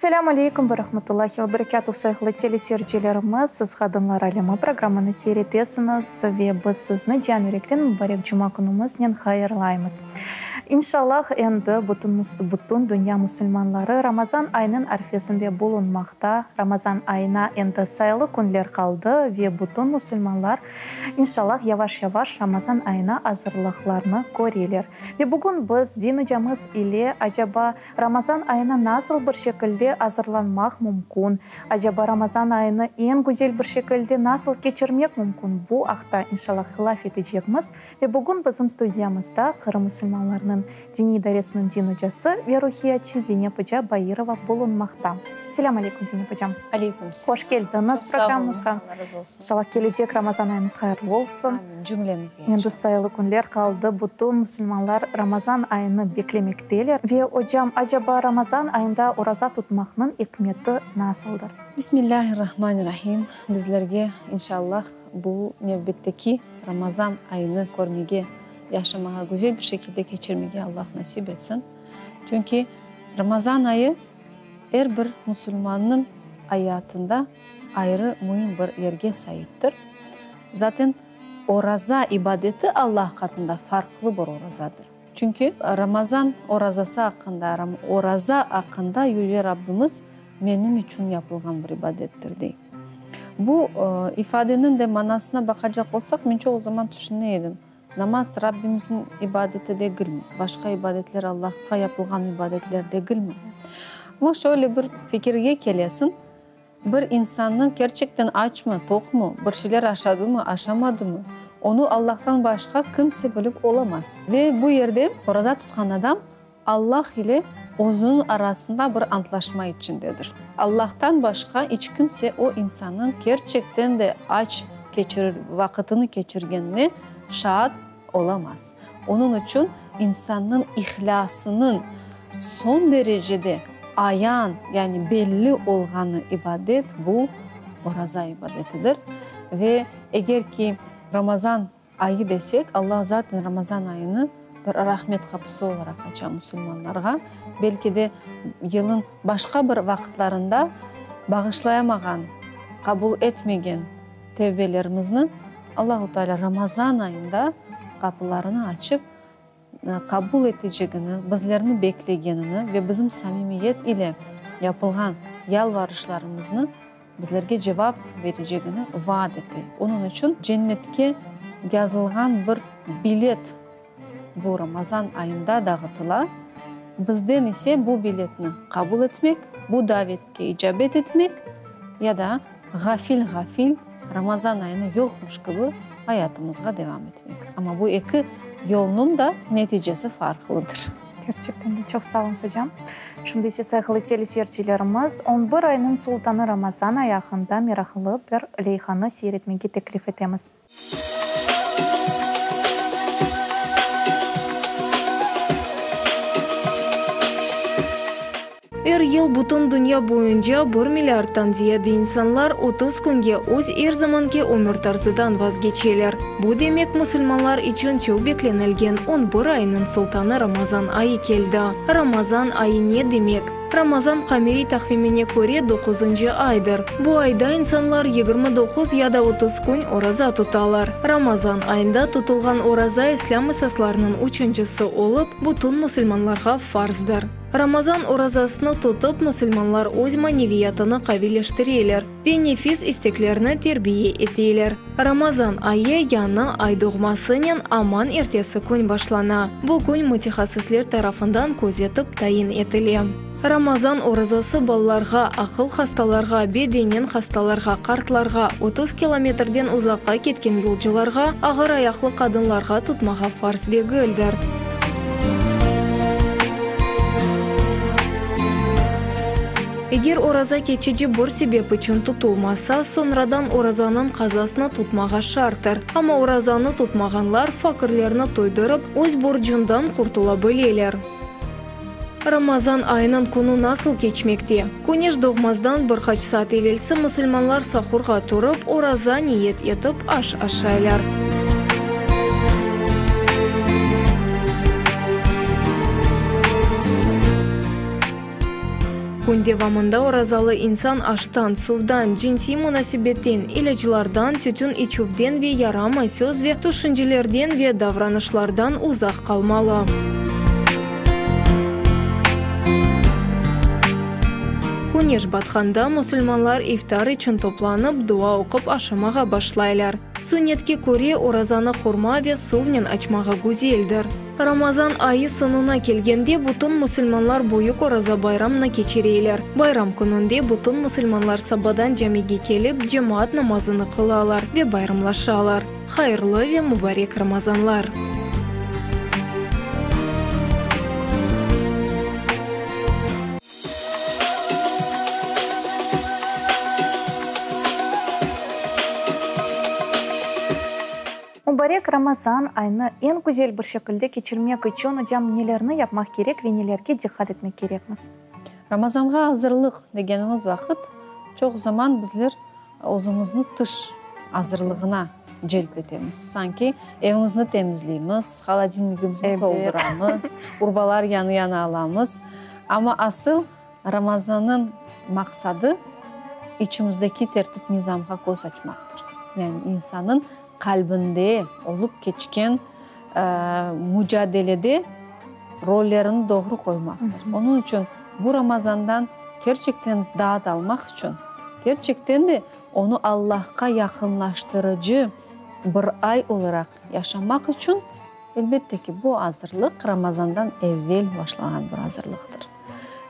Esselâmu aleykum ve rahmetullahi ve berekâtuh, sayğılı teleseyircilerimiz! Siz Qadınlar alemi programını seyir etesiñiz ve biz sizni can yürekten mübarek cuma künümiznen hayırlaymız. İnşallah, endi bütün bütün dünya musulmanları Ramazan ayınıñ arfesinde bulunmaqta. Ramazan ayına endi sayılı künler qaldı ve bütün musulmanlar, inşallah, yavaş-yavaş Ramazan ayına azırlıqlarnı köreler. Ve bugün biz din ocamız ile acaba Ramazan ayına nasıl bir şekilde azırlanmaq mümkün, acaba Ramazan ayını eñ güzel bir şekilde nasıl keçirmek mümkün, bu aqta inşallah laf etecekmiz. Ve bugün bizim studiyamızda Qırım musulmanlarınıñ Diniy idaresiniñ din ocası ve ruhiyatçı Zeynep oca Bairova bulunmaqta. Selâm aleyküm, Zeynep ocam. Aleyküm selâm. Hoş keldiñiz programmamızğa. Çoq sağ oluñız, Allah razı olsun. İnşallah kelecek Ramazan ayıñız hayırlı olsun. Amin, cümlemizge inşallah. Endi sayılı künler qaldı, bütün musulmanlar Ramazan ayını beklemekteler. Ve ocam, acaba Ramazan ayında oraza tutmaqnıñ ikmeti nasıldır? Bismillâhirrahmanirrahim. Bizlerge, inşallah, bu nevbetteki Ramazan ayını körmege, yaşamağa, güzel bir şekilde keçirmege Allah nasip etsin. Çünki Ramazan ayı er bir musulmannıñ ayatında ayrı müim bir yerge saiptir. Zaten oraza ibadeti Allah qatında farqlı bir orazadır. Çünki Ramazan orazası aqqında, oraza aqqında Yüce Rabbimiz Menim içün yapılğan bir ibadettir, dey. Bu ifadeniñ de manasına baqacaq olsaq, men çoq zaman tüşüne edim, namaz Rabbimizniñ ibadeti degilmi? Başqa ibadetler Allahqa yapılğan ibadetler degilmi? Amma şöyle bir fikirge kelesiñ, bir insannıñ kerçekten açmı, toqmı, bir şeyler aşadımı, aşamadımı, onı Allahtan başqa kimse bilip olamaz. Ve bu yerde oraza tutqan adam Allah ile özüniñ arasında bir antlaşma içindedir. Allahtan başqa iç kimse o insannıñ kerçekten de aç keçirir vaqıtını keçirgenine şaat olamaz. Onıñ içün insannıñ ihlâsınıñ soñ derecede ayan, yani belli olğanı ibadet bu oraza ibadetidir. Ve eger ki Ramazan Ayı desek, Alla zaten Ramazan ayını bir rahmet qapısı olaraq aça musulmanlarğa. Belki de yılın başqa bir vaqıtlarında bağışlayamağan, qabul etmegen tevbelerimizni Allahu Teala Ramazan ayında qapılarını açıp qabul etecegini, bizlerni beklegenini ve bizim samimiyet ile yapılğan yalvarışlarımıznı bizlerge cevap berecegini vaat ete. Onıñ içün cennetke yazılğan bir bilet bu Ramazan ayında dağıtıla. Bizden ise bu biletni qabul etmek, bu davetke icabet etmek ya da ğafil-ğafil Ramazan ayını yoqmuş kibi ayatımızğa devam etmek. Amma bu eki yolnıñ da neticesi farqlıdır. Kerçekten de, çoq sağ oluñız, ocam. Şimdi ise, sayğılı teleseyircilerimiz, on bir aynıñ sultanı Ramazan ayı aqqında meraqlı bir leyhanı seyir etmege teklif etemiz. Er yıl bütün dünya boyunca bir milliardtan ziyade insanlar 30 künge öz er zamanki ömür tarzıdan vazgeçeler. Bu demek, musulmanlar içün çoq beklenilgen on bir aynıñ sultanı Ramazan ayı keldi. Ramazan ayı ne demek? Ramazan qameriy taqvimine köre doquzıncı aydır. Bu ayda insanlar 29 ya da 30 kün oraza tutalar. Ramazan ayında tutulğan oraza İslâm esaslarınıñ üçüncisi olıp, bütün musulmanlarğa farzdır. Ramazan orazasını tutıp, musulmanlar öz maneviyatını qaviyleştireler ve nefis isteklerini terbiye eteler. Ramazan ayı yañı ay doğmasınen aman ertesi kün başlana. Bu kün mütehassısler tarafından közetip tayin etile. Ramazan orazası balalarğa, aqıl hastalarğa, bedenen hastalarğa, qartlarğa, 30 kilometrden uzaqqa ketken yolcularğa, ağır ayaqlı qadınlarğa tutmağa farz degildir. Eger oraza keçici bir sebep içün tutulmasa, soñradan orazanıñ qazasını tutmağa şarttır. Amma orazanı tutmağanlar fakirlerni toydurıp, öz borcundan qurtula bileler. Ramazan ayınıñ künü nasıl keçmekte? Küneş doğmazdan bir qaç saat evelsi musulmanlar sahurğa turıp, oraza niyet etip, aş aşaylar. Kün devamında orazalı insan aştan, suvdan, cınsiy munasebetten, ilâclardan, tütün içüvden ve yaramay söz ve tüşüncelerden ve davranışlardan uzaq qalmalı. Küneş batqanda musulmanlar iftar içün toplanıp, dua oqup aşamağa başlaylar. Sünnetke köre, orazanı hurma ve suvnen açmağa güzeldir. Ramazan ayı soñuna kelgende bütün musulmanlar büyük Oraza bayramnı keçireyler. Bayram kününde bütün musulmanlar sabadan camige kelip, cemaat namazını qılalar ve bayramlaşalar. Hayırlı ve mubarek Ramazanlar! Mubarek Ramazan aynı eñ güzel bir şekilde keçirmek içün, ocam, nelerni yapmaq kerek ve nelerge diqqat etmek kerekmiz? Ramazanğa azırlıq degenimiz vaqıt, çoq zaman bizler özümizni tış azırlığına celp etemiz. Sanki evimizni temizleymiz, holodilnigimizni tolduramız, urbalar yañı-yañı alamız. Amma asıl Ramazannıñ maqsadı, içimizdeki tertip-nizamğa köz açmaqtır. Yani insannıñ qalbinde olıp keçken mucadelede rollerini doğru qoymaqtır. Onıñ içün bu Ramazandan kerçekten daat almaq içün, kerçekten de onı Allahqa yaqınlaştırıcı bir ay olaraq yaşamaq içün, elbette ki, bu azırlıq Ramazandan evel başlağan bir azırlıqtır.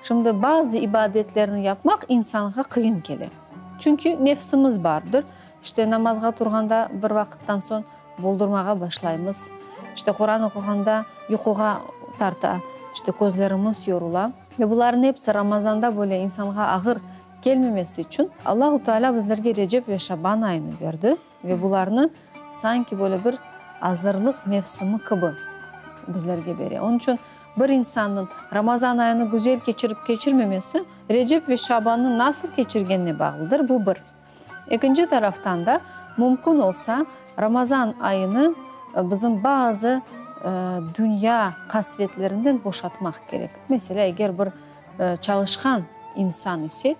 Şimdi bazı ibadetlerni yapmaq insanğa qıyın kele. Çünki nefsimiz bardır. İşte, namazğa turğanda bir vaqıttan soñ boldurmağa başlaymız. İşte, Quran oquğanda yuquğa tarta, işte, közlerimiz yorula. Ve bularnıñ episi Ramazanda böyle insanğa ağır kelmemesi içün Allahu Teala bizlerge Recep ve Şaban ayını berdi ve bularnı sanki böyle bir azırlıq mevsimi kibi bizlerge bere. Onıñ içün bir insannıñ Ramazan ayını güzel keçirip keçirmemesi Recep ve Şabannı nasıl keçirgenine bağlıdır, bu bir. Ekinci taraftan da, mümkün olsa, Ramazan ayını bizim bazı dünya qasvetlerinden boşatmaq kerek. Meselâ, eger bir çalışqan insan isek,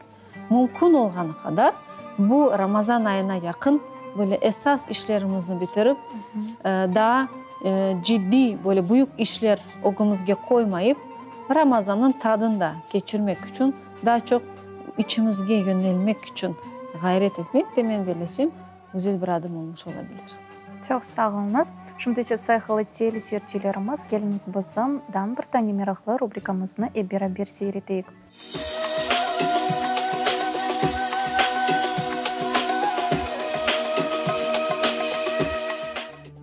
mümkün olğanı qadar bu Ramazan ayına yaqın böyle esas işlerimizni bitirip, daa ciddiy, böyle büyük işler ögümizge qoymayıp, Ramazannıñ tadını da keçirmek içün Daa çoq içimizge yönelmek içün ğayret etmek de, men bellesem, güzel bir adım olmuş olabilir. Çoq sağ oluñız. Şimdi ise sayğılı teleseyircilerimiz, keliñiz bizim dan bir tane meraqlı rubrikamıznı ep beraber seyir eteyik.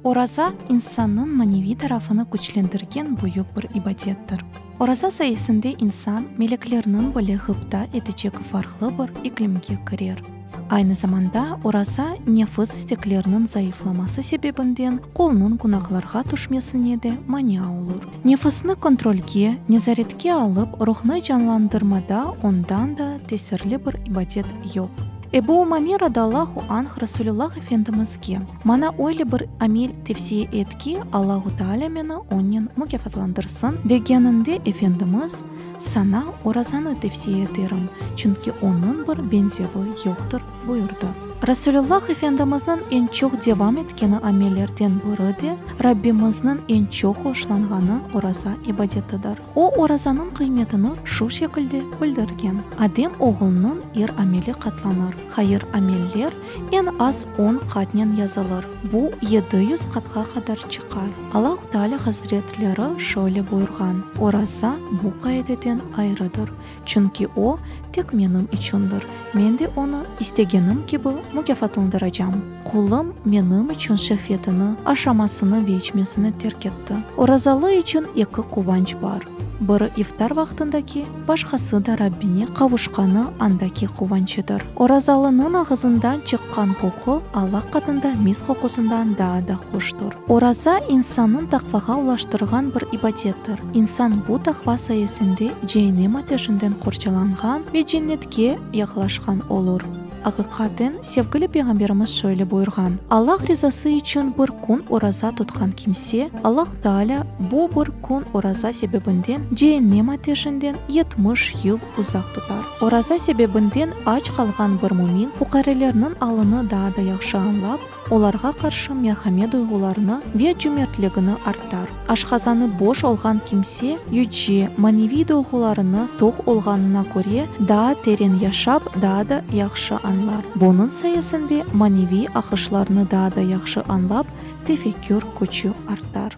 Oraza, insannıñ maneviy tarafını küçlendirgen büyük bir ibadettir. Oraza sayesinde insan, meleklerniñ bile ğıpta etecek farqlı bir iklimge kirer. Aynı zamanda oraza, nefis istekleriniñ zayıflaması sebebinden qulnıñ günahlarğa tüşmesine de mania olur. Nefisni kontrolge, nezaretke alıp, ruhnı canlandırmada ondan da tesirli bir ibadet yoq. Ebu Umame radallahu anh Rasulüllah Efendimizge, Maña öyle bir amel tevsiye et ki, Allahu Teala meni onnen mukâfatlandırsın, degeninde Efendimiz, Saña orazanı tevsiye eterim, çünki onıñ bir beñzevi yoqtır, buyurdı. Rasulüllah Efendimizniñ eñ çoq devam etkeni amellerden biri de Rabbimizniñ eñ çoq hoşlanğanı oraza ibadetidir. O, orazanıñ qıymetini şu şekilde bildirgen, Adem oğlunıñ er ameli qatlanır, hayır ameller eñ az on qatnen yazılır, bu 700 qatqa qadar çıqar. Allahu Teala Hazretleri şöyle buyurğan, Oraza bu qaideden ayrıdır, çünki o, tek menim içündir, men de onı istegenim kibi mukâfatlandıracam. Qulum menim içün şehvetini, aşamasını ve içmesini terk etti. Orazalı içün eki quvanç bar, biri iftar vaqtındaki, başqası da Rabbine qavuşqanı andaki quvançıdır. Orazalınıñ ağızından çıqqan qoqu Allah qatında mis qoqusından daa da hoştur. Oraza, insannıñ taqvağa ulaştırğan bir ibadettir. İnsan bu taqva sayesinde ceennem ateşinden qorçalanğan ve cennetke yaqlaşqan olur. Aqiqaten, sevgili Peyğamberimiz şöyle buyurğan, Allah rizası içün bir kün oraza tutqan kimse, Allah Taalâ bu bir kün oraza sebebinden ceennem ateşinden 70 yıl uzaq tutar. Oraza sebebinden aç qalğan bir mümin fuqarelerniñ alını daa da yahşı añlap, olarğa qarşı merhamet duyğularını ve cümertligini artar. Aşqazanı boş olğan kimse yüce, maneviy duyğularını toq olğanına köre daa teren yaşap, daa da yahşı añlar. Bunıñ sayesinde maneviy aqışlarnı daa da yahşı añlap, tefekkür küçü artar.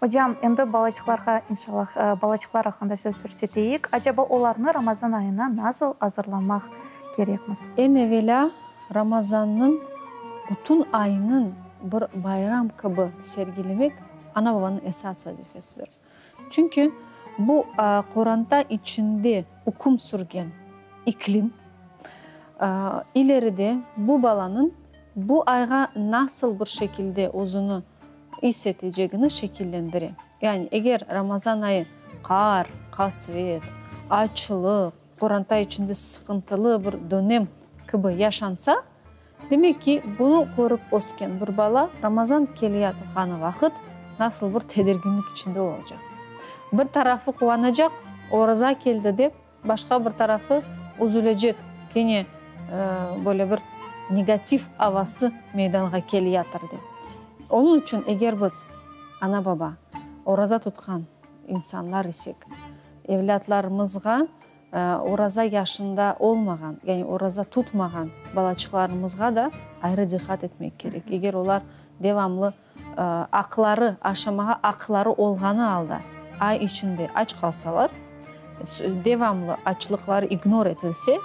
Ocam, endi balaçıqlarğa, inşallah, balaçıqlar aqqında söz yürseteyik. Acaba olarnı Ramazan ayına nasıl azırlamaq kerekmiz? Eñ evelâ, Ramazannıñ, bütün aynıñ bir bayram kibi sergilemek ana-babanıñ esas vazifesidir. Çünki bu qoranta içinde üküm sürgen iklim, ileride bu balanıñ bu ayğa nasıl bir şekilde özüni is etecegini şekillendire. Yani eger Ramazan ayı qaar, qasvet, açlıq, qoranta içinde sıqıntılı bir dönem kibi yaşansa, demek ki, bunı körip ösken bir bala Ramazan keleyatqanı vaqıt nasıl bir tedirginlik içinde olacaq. Bir tarafı quvanacaq, oraza keldi dep, Başqa bir tarafı, üzülecek, kene böyle bir negativ avası meydanğa keliyatır dep. Onıñ içün eger biz, ana-baba, oraza tutqan insanlar isek, evlâtlarımızğa oraza yaşında olmağan, yani oraza tutmağan balaçıqlarımızğa da ayrı diqqat etmek kerek. Eger olar devamlı aqları, aşamağa aqları olğanı alda ay içinde aç qalsalar, devamlı açlıqları ignor etilse,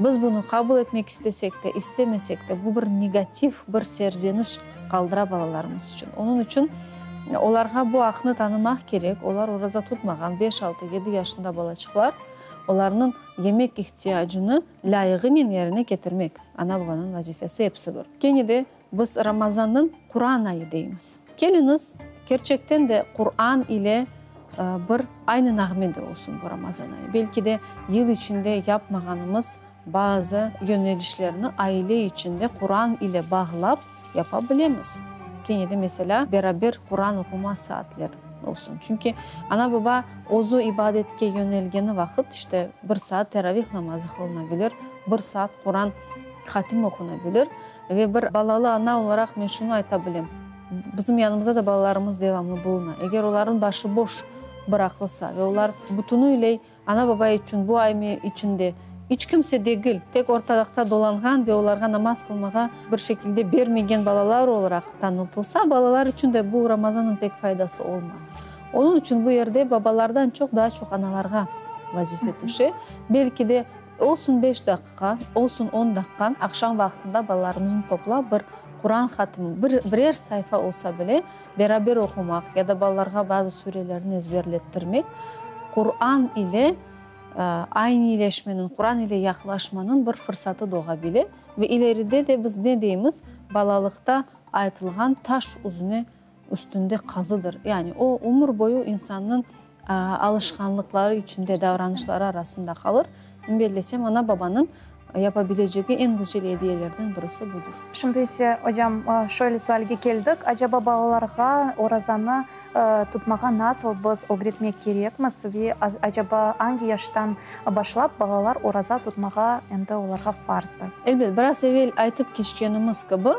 biz bunı qabul etmek istesek de, istemesek de, bu bir negativ bir serzeniş qaldıra balalarımız içün. Onıñ içün olarğa bu aqnı tanımaq kerek, olar oraza tutmağan beş, altı, yedi yaşında balaçıqlar, olarnıñ yemek ihtiyacını lâyığınen yerine ketirmek ana-babanıñ vazifesi episi bir. Kene de Biz Ramazannıñ Quran ayı deymiz. Keliñiz, kerçekten de Quran ile bir aynı nağme de olsun bu Ramazan ayı. Belki de yıl içinde yapmağanımız bazı yönelişlerni aile içinde Quran ile bağlap yapa bilemiz. Kene de, meselâ, beraber Quran oquma saatleri olsun. Çünki ana-baba özü ibadetke yönelgeni vaqıt, işte, bir saat teravih namazı qılınabilir, bir saat Quran hatim oqunabilir. Ve bir balalı ana olaraq men şunı ayta bilem, bizim yanımızda da balalarımız devamlı buluna. Eger olarnıñ başı boş bıraqılsa ve olar bütünüyley ana-baba içün bu ay içinde iç kimse degil, tek ortalıqta dolanğan ve olarğa namaz qılmağa bir şekilde bermegen balalar olaraq tanıtılsa, balalar içün de bu Ramazannıñ pek faydası olmaz. Onıñ içün bu yerde babalardan çoq daa çoq analarğa vazife tüşe. Belki de Olsun beş daqiqa, olsun on daqqa, aqşam vaqtında balalarımıznı toplap bir Quran hatimi, bir, birer sayfa olsa bile, beraber oqumaq ya da balalarğa bazı surelerni ezberlettirmek, Quran ile ayniyleşmeniñ, Quran ile yaqlaşmanıñ bir fırsatı doğabile. Ve ileride de biz ne deymiz, balalıqta aytılğan taş üzüne üstünde qazıdır. Yani o, ömür boyu insannıñ alışqanlıqları içinde, davranışları arasında qalır. Men bellesem, ana-babanıñ yapabilecegi eñ güzel ediyelerden birisi budır. Şimdi ise, ocam, şöyle sualge keldik, acaba balalarğa orazanı tutmağa nasıl biz ögretmek kerekmiz ve acaba angi yaştan başlap balalar oraza tutmağa endi olarğa farzdır? Elbet, biraz evel aytıp keçkenimiz kibi,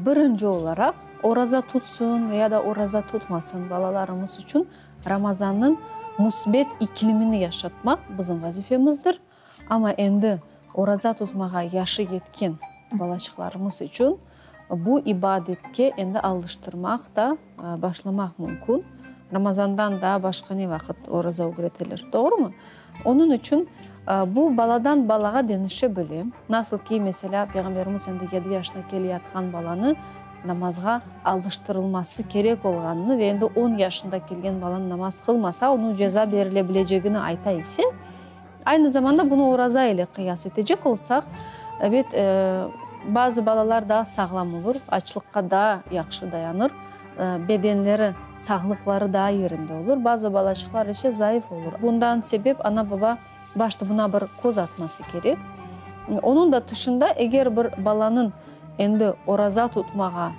birinci olaraq, Oraza tutsun ya da oraza tutmasın, balalarımız içün Ramazannıñ müsbet iklimini yaşatmaq bizim vazifemizdir. Amma endi oraza tutmağa yaşı yetken balaçıqlarımız içün bu ibadetke endi alıştırmaq da başlamaq mümkün. Ramazandan daa başqa ne vaqıt oraza ögretilir, doğrumı? Onıñ içün bu baladan balağa deñişe bile. Nasıl ki, meselâ, Peyğamberimiz endi yedi yaşına keleyatqan balanı namazğa alıştırılması kerek olğanını ve endi on yaşında kelgen balanı namaz qılmasa, onıñ ceza berile bilecegini ayta ise, aynı zamanda bunı oraza ile qıyas etecek olsaq, ebet, bazı balalar daa sağlam olur, açlıqqa daa yahşı dayanır. Bedenleri, sağlıqları daa yerinde olur. Bazı balaçıqlar ise zayıf olur. Bundan sebep ana-baba başta buna bir köz atması kerek. Onıñ da tışında, eger bir balanıñ endi oraza tutmağa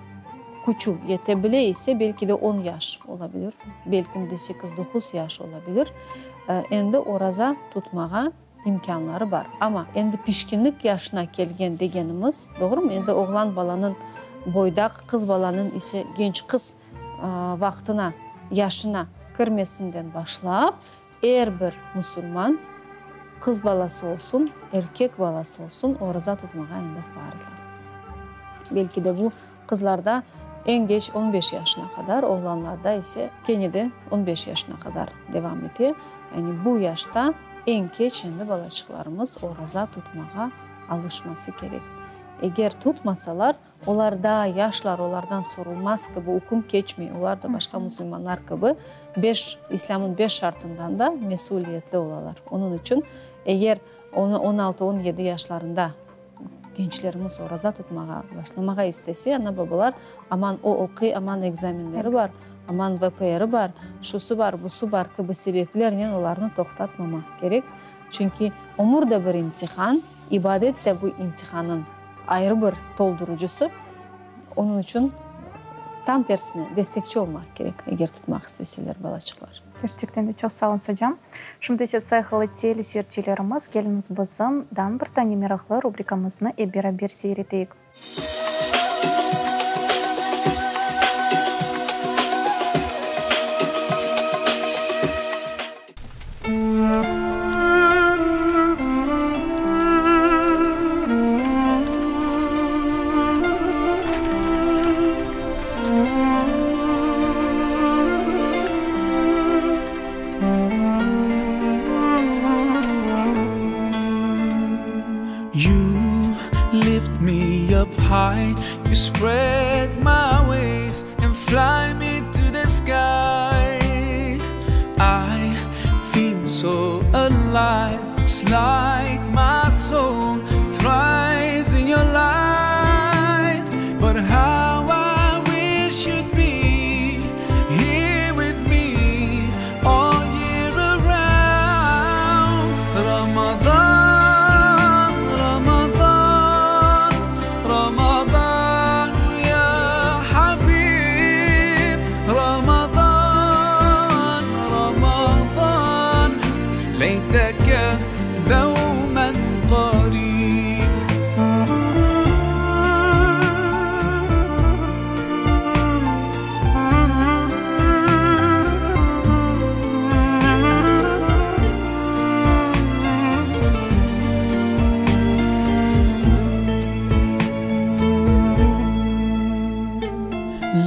küçü yete bile ise, belki de on yaş olabilir, belkim de sekiz-doquz yaş olabilir, endi oraza tutmağa imkânları bar. Amma endi pişkinlik yaşına kelgen degenimiz, doğrumı, endi oğlan balanıñ boydaq, qız balanıñ ise genç qız vaqtına, yaşına kirmesinden başlap, er bir musulman, qız balası olsun, erkek balası olsun, oraza tutmağa endi farzlar. Belki de bu qızlarda eñ keç on beş yaşına qadar, oğlanlarda ise kene de on beş yaşına qadar devam ete. Yani bu yaşta eñ keç endi balaçıqlarımız oraza tutmağa alışması kerek. Eger tutmasalar, olar daa yaşlar, olardan sorulmaz kibi üküm keçmey, olar da başqa musulmanlar kibi beş, İslâmın beş şartından da mesüliyetli olalar. Onıñ içün eger onı on altı, on yedi yaşlarında Gençlerimiz oraza tutmağa başlamağa istese, ana-babalar, aman o oquy, aman ekzamenleri bar, aman VPRi bar, şusı bar, busı bar kibi sebeplernen olarnı toqtatmamaq kerek. Çünki ömür de bir imtihan, ibadet de bu imtihannıñ ayrı bir toldurıcısı. Onıñ içün tam tersine, destekçi olmaq kerek, eger tutmaq isteseler balaçıqlar. Kerçekten de çoq sağ oluñız, ocam. Şimdi ise sayğılı teleseyircilerimiz, keliñiz bizim dan bir tane meraqlı rubrikamıznı ep beraber seyir eteyik. You lift me up high, you spread my wings and fly me to the sky. I feel so alive, it's like my soul thrives in your light. But how I wish you'd be here with me all year around. Ramazan, Ramazan, Ramazan ya Habib, Ramazan, Ramazan, leyteke devmen qarib.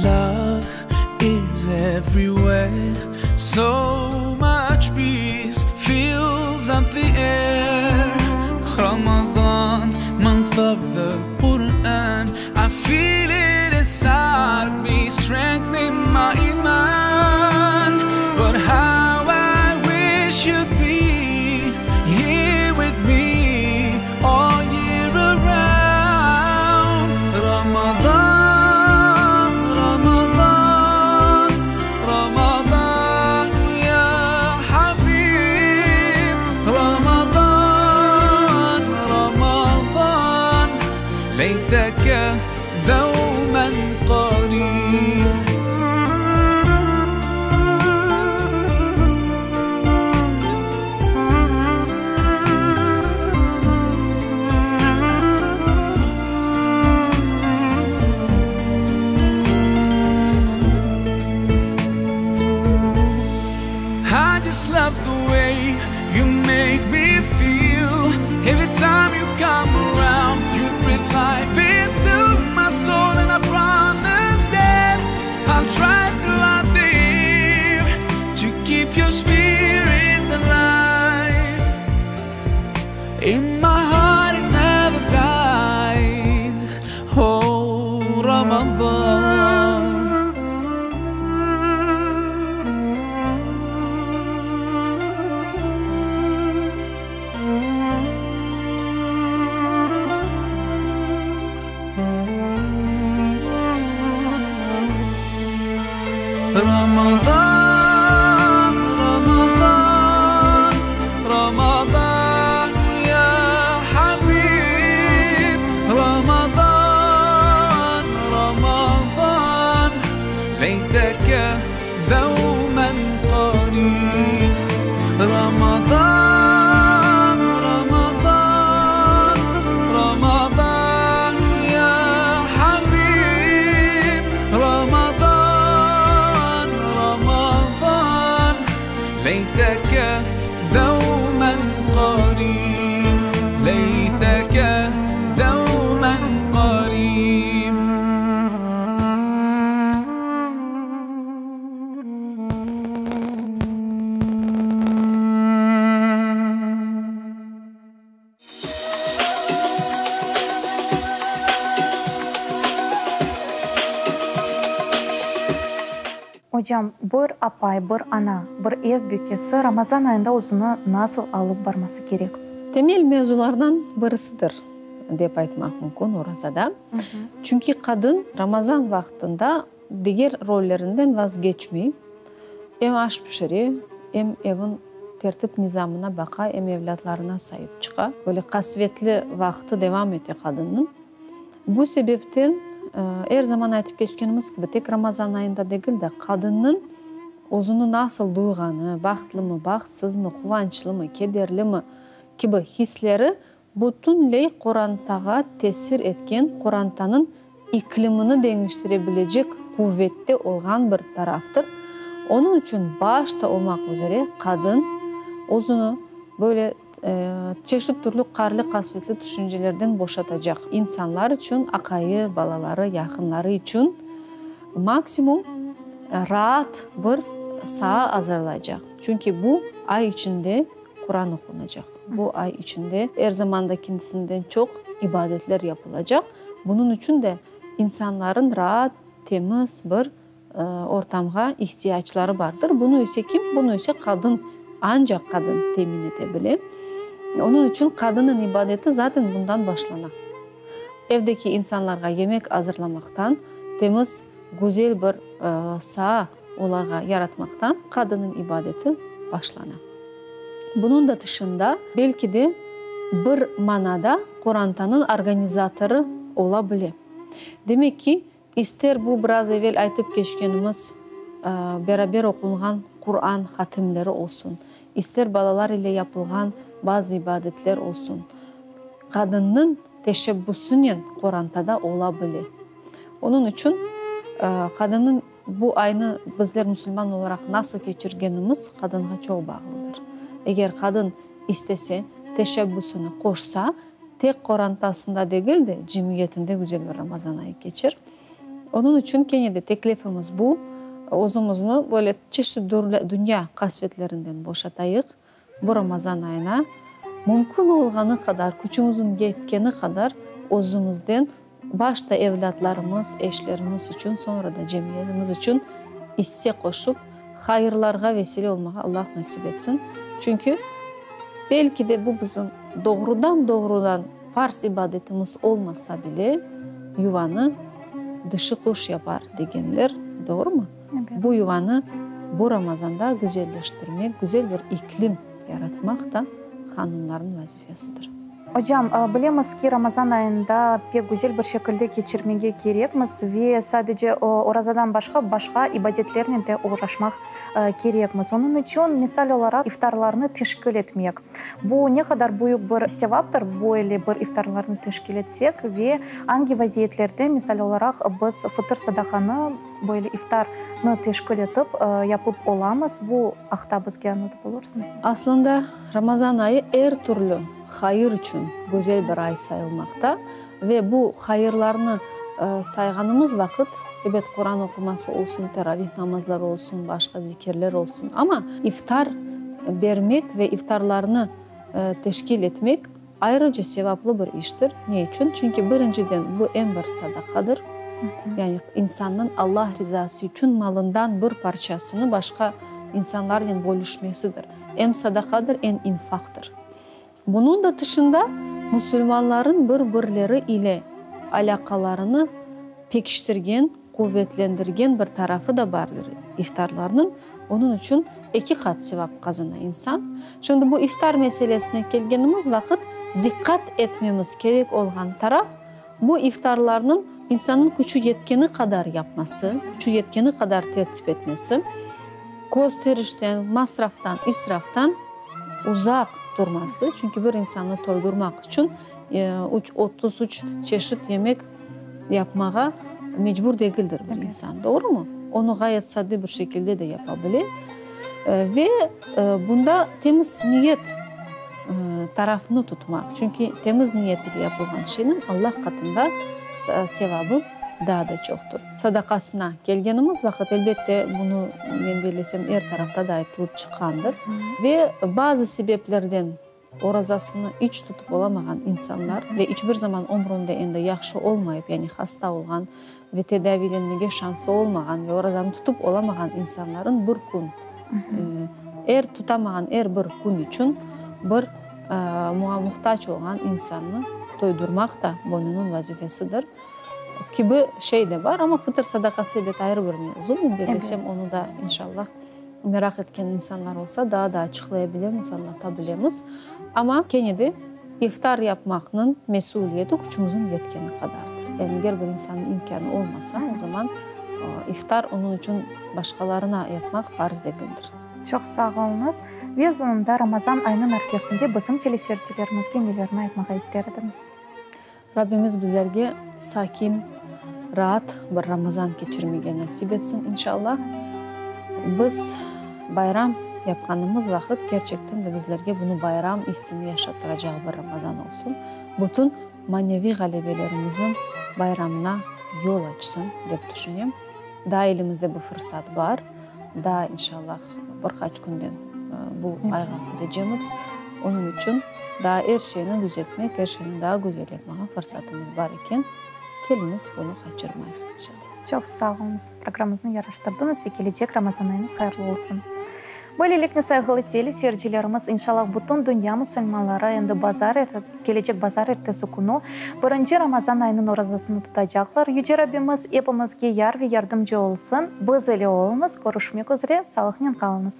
Love is everywhere, so much peace fills up the air. Ramadan, month of the Quran, I feel it inside of me, strengthening my iman. But how I wish you'd be here with me all year around. Ramazan, Ramazan, Ramazan ya Habib, Ramazan, Ramazan, leyteke devmen qarib. I just love the way you make me feel Every time you come around You breathe life into my soul And I promise that I'll try throughout the year To keep your spirit alive In my heart it never dies Oh, Ramadan. Ramazan, Ramazan, Ramazan ya habib Ramazan, Ramazan Leyteke دوما قريب رمضان رمضان رمضان يا حبيب رمضان رمضان ليتك دوما قريب ليتك دوما قريب Ocam, bir apay, bir ana, bir ev bükesi Ramazan ayında özüni nasıl alıp barması kerek? Temel mevzulardan birisidir, dep aytmaq mümkün orazada. Çünki qadın Ramazan vaqtında diger rollerinden vazgeçmey, em aş pişire, em evin tertip-nizamına baqa, em evlâtlarına saip çıqa. Böyle qasvetli vaqtı devam ete qadınnıñ. Bu sebepten, er zaman aytıp keçkenimiz kibi, tek Ramazan ayında degil de, qadınnıñ özüni nasıl duyğanı, bahtlımı, bahtsızmı, quvançlımı, kederlimi kibi hisleri bütünley qorantağa tesir etken, qorantanıñ iklimini deñiştire bilecek quvvette olğan bir taraftır. Onıñ içün başta olmaq üzere qadın özüni böyle çeşit türlü qarlı-qasvetli tüşüncelerden boşatacaq insanlar içün, aqayı, balaları, yaqınları içün maksimum raat bir saa azırlaycaq. Çünki bu ay içinde Quran oqunacaq. Bu ay içinde er zamandakindisinden çoq ibadetler yapılacaq. Bunıñ içün de insanların raat, temiz bir ortamğa ihtiyacları bardır. Bunı ise kim? Bunı ise qadın, ancaq qadın temin ete bile. Onıñ içün qadınnıñ ibadeti zaten bundan başlana. Evdeki insanlarğa yemek azırlamaqtan, temiz, güzel bir saa olarğa yaratmaqtan qadınnıñ ibadeti başlana. Bunıñ da tışında, belki de, bir manada qorantanıñ organizatorı ola bile. Demek ki, ister bu biraz evel aytıp keçkenimiz beraber oqunğan Quran hatimleri olsun, ister balalar ile yapılğan bazı ibadetler olsun, qadınnıñ teşebbüsinen qorantada ola bile. Onıñ içün qadınnıñ Bu aynı bizler musulman olaraq nasıl keçirgenimiz qadınğa çoq bağlıdır. Eger qadın istese, teşebbüsini qoşsa, tek qorantasında degil de, cemiyetinde güzel bir Ramazan ayı keçir. Onıñ içün kene de teklifimiz bu, özümizni böyle çeşit dünya qasvetlerinden boşatayıq, Bu Ramazan ayına mümkün olğanı qadar, küçümizin yetkeni qadar özümizden, başta evlâtlarımız, eşlerimiz içün, soñra da cemiyetimiz içün isse qoşup, hayırlarğa vesile olmağa Allah nasip etsin. Çünki, belki de bu bizim doğrudan-doğrudan farz ibadetimiz olmasa bile, yuvanı dişi quş yapar degenler, doğrumı? Bu yuvanı bu Ramazanda güzelleştirmek, güzel bir iklim yaratmaq da hanımlarnıñ vazifesidir. Ocam, bilemiz ki, Ramazan ayında pek güzel bir şekilde keçirmege kerekmiz ve sadece orazadan başqa, başqa ibadetlernen de oğraşmaq kerekmiz. Onıñ içün, misal olaraq, iftarlarnı teşkil etmek. Bu ne qadar büyük bir sevaptır, böyle bir iftarlarnı teşkil etsek ve angi vaziyetlerde, misal olaraq, biz fıtır sadaqanı, Böyle iftarnı teşkil etip yapıp olamız. Bu aqta bizge añlatıp olursıñızmı? Aslında, Ramazan ayı er türlü hayır içün güzel bir ay sayılmaqta ve bu hayırlarnı sayğanımız vaqıt, ebet, Quran oquması olsun, teravih namazları olsun, başqa zikirler olsun, amma iftar bermek ve iftarlarnı teşkil etmek Ayrıca sevaplı bir iştir. Ne içün? Çünki birinciden bu em bir sadaqadır, yani insannıñ Allah rizası içün malından bir parçasını başqa insanlarnen bölüşmesidir. Em sadaqadır, em infaqtır. Bunıñ da tışında musulmanların bir-birleri ile alâqalarını pekiştirgen, quvetlendirgen bir tarafı da bardır. iftarlarnıñ, onıñ içün eki qat sevap qazana insan. Şimdi bu iftar meselesine kelgenimiz vaqıt diqqat etmemiz kerek olğan taraf, bu iftarlarnıñ insannıñ küçü yetkeni qadar yapması, küçü yetkeni qadar tertip etmesi, kösterişten, masraftan, israftan uzaq turması, çünki bir insannı toydurmaq içün üç, 33 çeşit yemek yapmağa mecbur degildir bir insan, doğrumı? Onı ğayet sade bir şekilde de yapa bile. Ve bunda temiz niyet tarafını tutmaq, çünki temiz niyet ile yapılğan şeyniñ Allah qatında sevabı daa da çoqtur. Sadaqasına kelgenimiz vaqıt, elbette, bunı, men bellesem, er tarafta da aytılıp çıqqandır. Ve bazı sebeplerden Orazasını iç tutıp olamağan insanlar ve iç bir zaman ömründe endi yahşı olmayıp, yani hasta olğan ve tedaviylenmege şansı olmağan ve orazanı tutıp olamağan insanların bir kün, er tutamağan er bir kün içün bir muhtac olğan insannı toydurmaq da boynunıñ vazifesidir kibi şey de bar. Amma fıtır sadaqası ebet ayrı bir mevzu, men bellesem onı da inşallah Meraq etken insanlar olsa, daa da açıqlaya bilemiz, añlata bilemiz. Amma kene de iftar yapmaqnıñ mesüliyeti küçümizniñ yetkeni qadardır. Yani eger bir insannıñ imkânı olmasa, o zaman iftar onıñ içün başqalarına yapmaq farz degildir. Çoq sağ oluñız. Ve soñunda Ramazan ayınıñ arfesinde bizim teleseyircilerimizge nelerni aytmağa ister ediñiz? Rabbimiz bizlerge sakin, raat bir Ramazan keçirmege nasip etsin, inşallah. Biz bayram yapqanımız vaqıt, kerçekten de bizlerge bunı bayram issini yaşattıracaq bir Ramazan olsun, bütün maneviy ğalebelerimizniñ bayramına yol açsın, dep tüşünem. Daa elimizde bu fırsat bar, daa, inşallah, bir qaç künden bu ayğa kirecemiz. Onıñ içün daa er şeyni düzeltmek, er şeyni daa güzel yapmağa fırsatımız bar eken, keliñiz, bunı qaçırmayıq, inşallah. Çoq sağ oluñız, programmamıznı yaraştırdıñız ve kelecek Ramazan ayıñız hayırlı olsun. Böylelikle, sayğılı teleseyircilerimiz, inşallah, bütün dünya musulmanları endi bazar kelecek bazarertesi künü birinci Ramazan ayınıñ orazasını tutacaqlar. Yüce Rabbimiz epimizge yar ve yardımcı olsun. Biz ile oluñız, körüşmek üzre, sağlıqnen qalıñız.